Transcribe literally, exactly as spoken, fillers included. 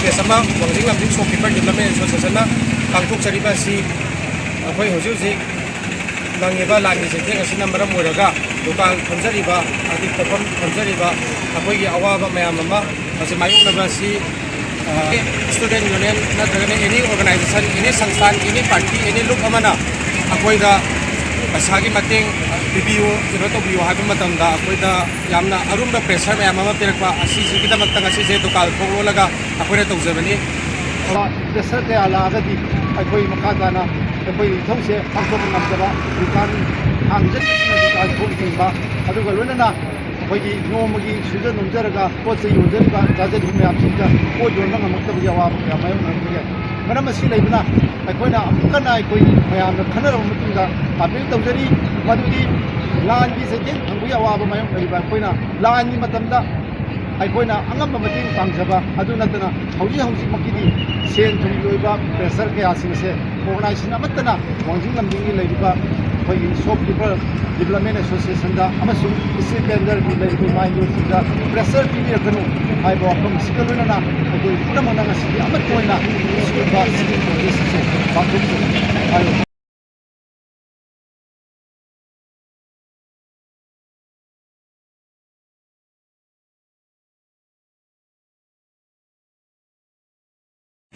Case ꯑꯃ ꯋꯥꯡꯖꯤꯡ ꯂꯝꯖꯤꯡ ꯁꯣꯞꯀꯤꯄꯔ ꯗꯤꯕꯂꯞꯃꯦꯟ ꯑꯦꯁꯣꯁꯤꯌꯦꯁꯟꯅ ꯄꯥꯡꯊꯣꯛꯆꯔꯤꯕ ꯑꯁꯤ ꯑꯩꯈꯣꯏ ꯍꯧꯖꯤꯛ ꯍꯧꯖꯤꯛ ꯅꯪꯉꯤꯕ ꯂꯥꯟꯒꯤ ꯆꯩꯊꯦꯡ ꯑꯁꯤꯅ ꯃꯔꯝ ꯑꯣꯏꯔꯒ ꯗꯨꯀꯥꯟ ꯐꯝꯖꯔꯤꯕ, ꯑꯗꯒꯤ ꯄꯣꯠꯐꯝ ꯐꯝꯖꯔꯤꯕ ꯑꯩꯈꯣꯏꯒꯤ ꯑꯋꯥꯕ ꯃꯌꯥꯝ ꯑꯃ ꯍꯧꯖꯤꯛ ꯃꯥꯌꯣꯛꯅꯕ ꯑꯁꯤ, ꯑ, ꯁ꯭ꯇꯨꯗꯦꯟ ꯌꯨꯅꯤꯌꯟ ꯅꯠꯇ꯭ꯔꯒꯅ ꯑꯦꯅꯤ ꯑꯣꯔꯒꯅꯥꯏꯖꯦꯁꯟ, ꯑꯦꯅꯤ ꯁꯪꯁꯊꯥꯟ, ꯑꯦꯅꯤ ꯄꯥꯔꯇꯤ, ꯑꯦꯅꯤ ꯂꯨꯞ ꯑꯃꯅ ꯑꯩꯈꯣꯏꯗ ꯄꯩꯁꯥꯒꯤ ꯃꯇꯦꯡ ꯄꯤꯕꯤꯌꯨ, ꯀꯩꯅꯣ ꯇꯧꯕꯤꯌꯨ ꯍꯥꯏꯕ ꯃꯇꯝꯗ ꯑꯩꯈꯣꯏꯗ ꯌꯥꯝꯅ ꯑꯔꯨꯝꯕ ꯄ꯭ꯔꯦꯁꯔ ꯃꯌꯥꯝ ꯑꯃ ꯄꯤꯔꯛꯄ ꯑꯁꯤꯁꯤꯒꯤꯗꯃꯛꯇ ꯉꯁꯤꯁꯦ ꯗꯨꯀꯥꯟ ꯊꯣꯡ ꯂꯣꯜꯂꯒ ꯑꯩꯈꯣꯏꯅ ꯇꯧꯖꯕꯅꯤ꯫ ꯄ꯭ꯔꯦꯁꯔ ꯀꯌꯥ ꯂꯥꯛꯑꯒꯗꯤ ꯑꯩꯈꯣꯏ ꯃꯈꯥ ꯇꯥꯅ ꯑꯩꯈꯣꯏ ꯏꯊꯧꯁꯦ ꯄꯥꯡꯊꯣꯛꯄ ꯉꯝꯗꯕ, ꯗꯨꯀꯥꯟ ꯍꯥꯡꯖꯗ꯭ꯔꯤꯁꯤꯅ ꯗꯨꯀꯥꯟ ꯊꯣꯡ ꯊꯤꯡꯕ, ꯑꯗꯨꯒ ꯂꯣꯏꯅꯅ ꯑꯩꯈꯣꯏꯒꯤ ꯅꯣꯡꯃꯒꯤ ꯁꯨꯖ ꯅꯣꯝꯖꯔꯒ ꯄꯣꯠ ꯆꯩ ꯌꯣꯟꯖꯔꯤꯕ, ꯆꯥꯖꯔꯤꯕ ꯃꯌꯥꯝꯁꯤꯡꯗ ꯄꯣꯠ ꯌꯣꯟꯕ ꯉꯝꯃꯛꯇꯕ ꯑꯋꯥꯕ ꯀꯌꯥ ꯃꯥꯌꯣꯛꯅꯔꯛꯄ ꯌꯥꯏ꯫ ꯃꯔꯝ ꯑꯁꯤ ꯂꯩꯕꯅ ꯑꯩꯈꯣꯏꯅ ꯑꯃꯨꯛ ꯍꯟꯅ ꯑꯩꯈꯣꯏ ꯃꯌꯥꯝꯅ ꯈꯟꯅꯔꯕ ꯃꯇꯨꯡꯗ ꯑꯥꯄꯤꯜ ꯇꯧꯖꯔꯤ, ꯃꯗꯨꯗꯤ ꯂꯥꯟꯒꯤ ꯆꯩꯊꯦꯡ ꯐꯪꯕꯒꯤ ꯑꯋꯥꯕ ꯃꯥꯌꯣꯛꯅꯔꯤꯕ ꯑꯩꯈꯣꯏꯅ ꯂꯥꯟꯒꯤ ꯃꯇꯝꯗ ꯑꯩꯈꯣꯏꯅ ꯑꯉꯝꯕ ꯃꯇꯦꯡ ꯄꯥꯡꯖꯕ ꯑꯗꯨ ꯅꯠꯇꯅ ꯍꯧꯖꯤꯛ ꯍꯧꯖꯤꯛꯃꯛꯀꯤꯗꯤ ꯁꯦꯟ ꯊꯨꯝꯒꯤ ꯑꯣꯏꯕ ꯄ꯭ꯔꯦꯁꯔ ꯀꯌꯥꯁꯤꯡ ꯑꯁꯦ ꯑꯣꯔꯒꯅꯥꯏꯖꯦꯁꯟ ꯑꯃꯠꯇꯅ ꯋꯥꯡꯖꯤꯡ ꯂꯝꯖꯤꯡꯒꯤ ꯂꯩꯔꯤꯕ ꯑꯩꯈꯣꯏꯒꯤ ꯁꯣꯞꯀꯤꯄꯔ ꯗꯤꯕꯂꯞꯃꯦꯟ ꯑꯦꯁꯣꯁꯤꯌꯦꯁꯟꯗ ꯑꯃꯁꯨꯡ ꯏꯁꯇ꯭ꯔꯤꯠ ꯚꯦꯟꯗꯔꯒꯤ ꯂꯩꯔꯤꯕ ꯏꯃꯥ ꯏꯕꯦꯜꯁꯤꯡꯗ ꯄ꯭ꯔꯦꯁꯔ ꯄꯤꯕꯤꯔꯛꯀꯅꯨ ꯍꯥꯏꯕ ꯋꯥꯐꯝ ꯑꯁꯤꯒ ꯂꯣꯏꯅꯅ ꯑꯩꯈꯣꯏ ꯄꯨꯝꯅꯃꯛꯅ ꯉꯁꯤꯗꯤ ꯑꯃꯠꯇ ꯑꯣꯏꯅ ꯁꯤꯒꯨꯝꯕ ꯁꯤꯒꯤ ꯄ꯭ꯔꯣꯇꯦꯁ ꯑꯁꯤ ꯄꯥꯡꯊꯣꯛꯆꯕꯅꯤ ꯍꯥꯏꯌꯨ꯫